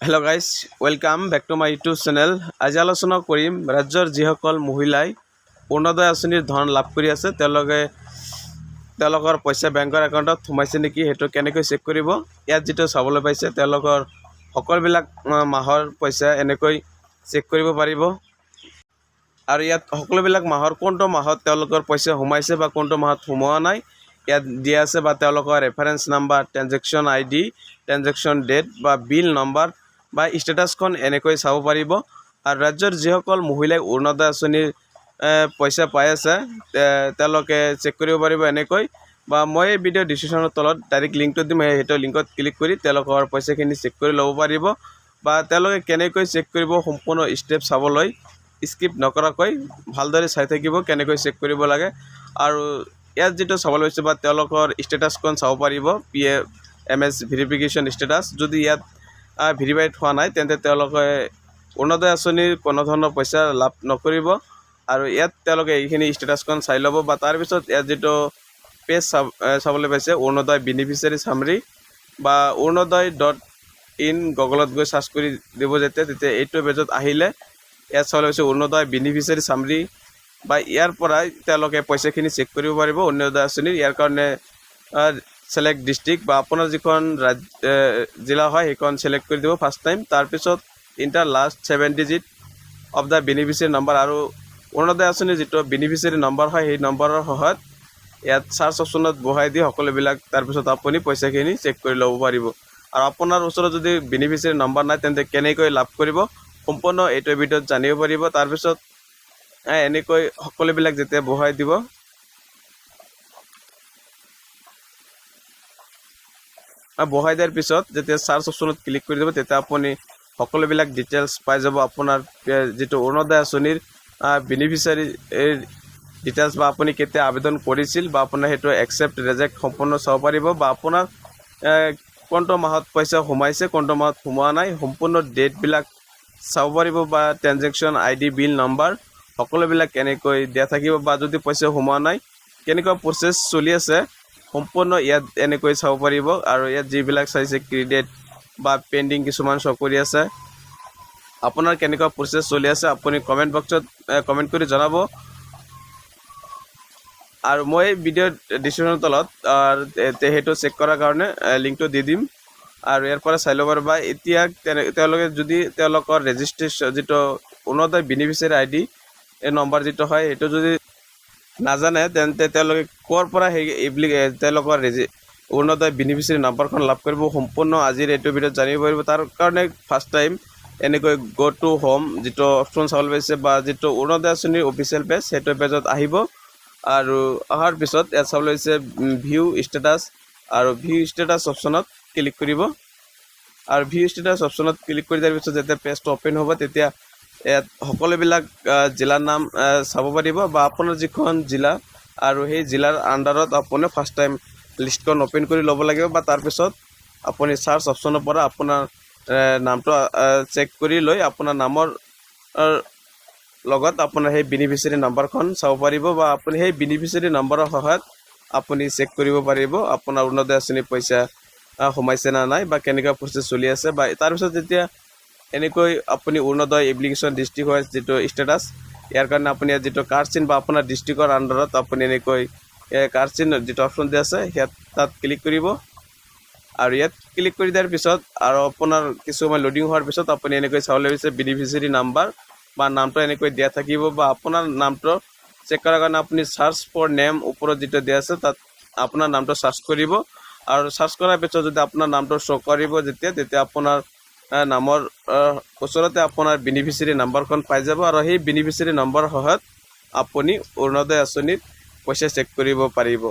Hello guys, welcome back to my YouTube channel. আজি আলোচনা কৰিম ৰাজ্যৰ যিসকল মহিলাই অৰুণোদয় আঁচনিৰ ধন লাভ কৰি আছে, তেওঁলোকে তেওঁলোকৰ পইচা বেংকৰ একাউণ্টত সোমাইছে নেকি, সেইটো কেনেকৈ চেক কৰিব। ইয়াত যিটো চাবলৈ পাইছে, তেওঁলোকৰ সকলোবিলাক মাহৰ পইচা এনেকৈ চেক কৰিব পাৰিব। আৰু ইয়াত সকলোবিলাক মাহৰ কোনটো মাহত তেওঁলোকৰ পইচা সোমাইছে বা কোনটো মাহত সোমোৱা নাই, ইয়াত দিয়া আছে। বা তেওঁলোকৰ reference number, transaction ID, transaction date বা বিল নম্বৰ বা ষ্টেটাছখন এনেকৈ চাব পাৰিব। আৰু ৰাজ্যৰ যিসকল মহিলাই অৰুণোদয় আঁচনিৰ পইচা পাই আছে, তেওঁলোকে চেক কৰিব পাৰিব এনেকৈ। বা মই এই ভিডিঅ' ডিছক্ৰিপশ্যনৰ তলত ডাইৰেক্ট লিংকটো দিম, সেইটো লিংকত ক্লিক কৰি তেওঁলোকৰ পইচাখিনি চেক কৰি ল'ব পাৰিব। বা তেওঁলোকে কেনেকৈ চেক কৰিব, সম্পূৰ্ণ ষ্টেপ চাবলৈ স্কিপ নকৰাকৈ ভালদৰে চাই থাকিব কেনেকৈ চেক কৰিব লাগে। আৰু ইয়াত যিটো চাবলৈ হৈছে বা তেওঁলোকৰ ষ্টেটাছখন চাব পাৰিব, PMS verification status. যদি ইয়াত ভেৰিফাইড হোৱা নাই, তেন্তে তেওঁলোকে অৰুণোদয় আঁচনিৰ কোনো ধৰণৰ পইচা লাভ নকৰিব। আৰু ইয়াত তেওঁলোকে এইখিনি ষ্টেটাছখন চাই ল'ব। বা তাৰপিছত ইয়াত যিটো পেজ চাবলৈ পাইছে, অৰুণোদয় বেনিফিচিয়াৰী চামৰি বা অৰুণোদয়.ইন গুগলত গৈ চাৰ্চ কৰি দিব যেতিয়া, তেতিয়া এইটো পেজত আহিলে ইয়াত চাবলৈ পাইছে অৰুণোদয় বেনিফিচিয়াৰী চামৰি। বা ইয়াৰ পৰাই তেওঁলোকে পইচাখিনি চেক কৰিব পাৰিব অৰুণোদয় আঁচনিৰ। ইয়াৰ কাৰণে চেলেক্ট ডিষ্ট্ৰিক্ট বা আপোনাৰ যিখন ৰাজ্য জিলা হয়, সেইখন চেলেক্ট কৰি দিব ফাৰ্ষ্ট টাইম। তাৰপিছত enter last seven digit of the beneficiary number। আৰু অৰুণোদয় আঁচনিৰ যিটো বেনিফিচিয়াৰী নম্বৰ হয়, সেই নম্বৰৰ সহায়ত ইয়াত চাৰ্চ অপশ্যনত বহাই দি সকলোবিলাক, তাৰপিছত আপুনি পইচাখিনি চেক কৰি ল'ব পাৰিব। আৰু আপোনাৰ ওচৰত যদি বেনিফিচিয়াৰী নম্বৰ নাই, তেন্তে কেনেকৈ লাভ কৰিব, সম্পূৰ্ণ এইটো ভিডিঅ'ত জানিব পাৰিব। তাৰপিছত এনেকৈ সকলোবিলাক যেতিয়া বহাই দিব, বহাই দিয়াৰ পিছত যেতিয়া চাৰ্চ অপশ্যনত ক্লিক কৰি দিব, তেতিয়া আপুনি সকলোবিলাক ডিটেইলছ পাই যাব। আপোনাৰ যিটো অৰুণোদয় আঁচনিৰ বেনিফিচিয়াৰী ডিটেইলছ বা আপুনি কেতিয়া আবেদন কৰিছিল বা আপোনাৰ সেইটো একচেপ্ট, ৰিজেক্ট সম্পূৰ্ণ চাব পাৰিব। বা আপোনাৰ কোনটো মাহত পইচা সোমাইছে, কোনটো মাহত সোমোৱা নাই, সম্পূৰ্ণ ডেটবিলাক চাব পাৰিব। বা ট্ৰেনজেকশ্যন আইডি, বিল নম্বৰ সকলোবিলাক কেনেকৈ দিয়া থাকিব বা যদি পইচা সোমোৱা নাই, কেনেকুৱা প্ৰচেছ চলি আছে, সম্পূৰ্ণ ইয়াত এনেকৈ চাব পাৰিব। আৰু ইয়াত যিবিলাক চাইছে, ক্ৰেডিট বা পেণ্ডিং কিছুমান শ্ব' কৰি আছে। আপোনাৰ কেনেকুৱা প্ৰচেছ চলি আছে, আপুনি কমেণ্ট বক্সত কমেণ্ট কৰি জনাব। আৰু মই ভিডিঅ' ডিছক্ৰিপশ্যনৰ তলত সেইটো চেক কৰাৰ কাৰণে লিংকটো দি দিম আৰু ইয়াৰ পৰা চাই ল'ব পাৰিবা। এতিয়া তেওঁলোকে যদি তেওঁলোকৰ ৰেজিষ্ট্ৰেশ্যন যিটো অৰুণোদয় বেনিফিচিয়াৰী আইডি, এই নম্বৰ যিটো হয়, সেইটো যদি নাজানে, তেন্তে তেওঁলোকে ক'ৰ পৰা সেই এইবিলাক তেওঁলোকৰ অৰুণোদয় বেনিফিচিয়াৰী নম্বৰখন লাভ কৰিব, সম্পূৰ্ণ আজিৰ এইটো ভিডিঅ'ত জানিব পাৰিব। তাৰ কাৰণে ফাৰ্ষ্ট টাইম এনেকৈ গ' টু হোম যিটো অপশ্যন চাবলৈ পাইছে বা যিটো অৰুণোদয় আঁচনিৰ অফিচিয়েল পেজ, সেইটো পেজত আহিব। আৰু অহাৰ পিছত ইয়াত চাবলৈ হৈছে ভিউ ষ্টেটাছ আৰু ভিউ ষ্টেটাছ অপশ্যনত ক্লিক কৰিব। আৰু ভিউ ষ্টেটাছ অপশ্যনত ক্লিক কৰি দিয়াৰ পিছত যেতিয়া পেজটো অ'পেন হ'ব, তেতিয়া ইয়াত সকলোবিলাক জিলাৰ নাম চাব পাৰিব। বা আপোনাৰ যিখন জিলা আৰু সেই জিলাৰ আণ্ডাৰত আপুনি ফাৰ্ষ্ট টাইম লিষ্টখন অ'পেন কৰি ল'ব লাগিব। বা তাৰপিছত আপুনি চাৰ্চ অপশ্যনৰ পৰা আপোনাৰ নামটো চেক কৰি লৈ আপোনাৰ নামৰ লগত আপোনাৰ সেই বেনিফিচিয়াৰী নাম্বাৰখন চাব পাৰিব। বা আপুনি সেই বেনিফিচিয়াৰী নম্বৰৰ সহায়ত আপুনি চেক কৰিব পাৰিব আপোনাৰ অৰুণোদয় আঁচনিৰ পইচা সোমাইছে নে নাই বা কেনেকুৱা প্ৰচেছ চলি আছে। বা তাৰপিছত যেতিয়া এনেকৈ আপুনি অৰুণোদয় এপ্লিকেশ্যন ডিষ্ট্ৰিক্ট ৱাইজ যিটো ষ্টেটাছ, ইয়াৰ কাৰণে আপুনি ইয়াত যিটো কাৰ চিন বা আপোনাৰ ডিষ্ট্ৰিক্টৰ আণ্ডাৰত আপুনি এনেকৈ কাৰ চিন যিটো অপশ্যন দিয়া আছে, ইয়াত তাত ক্লিক কৰিব। আৰু ইয়াত ক্লিক কৰি দিয়াৰ পিছত আৰু আপোনাৰ কিছু সময় লোডিং হোৱাৰ পিছত আপুনি এনেকৈ চাবলৈ বিচাৰে বেনিফিচিয়াৰী নাম্বাৰ বা নামটো এনেকৈ দিয়া থাকিব। বা আপোনাৰ নামটো চেক কৰাৰ কাৰণে আপুনি চাৰ্চ ফৰ নেম ওপৰত যিটো দিয়া আছে, তাত আপোনাৰ নামটো চাৰ্চ কৰিব। আৰু চাৰ্চ কৰাৰ পিছত যদি আপোনাৰ নামটো শ্ব' কৰিব যেতিয়া, তেতিয়া আপোনাৰ নামৰ ওচৰতে আপোনাৰ বেনিফিচিয়াৰী নাম্বাৰখন পাই যাব। আৰু সেই বেনিফিচিয়াৰী নম্বৰৰ সহায়ত আপুনি অৰুণোদয় আঁচনিৰ পইচা চেক কৰিব পাৰিব।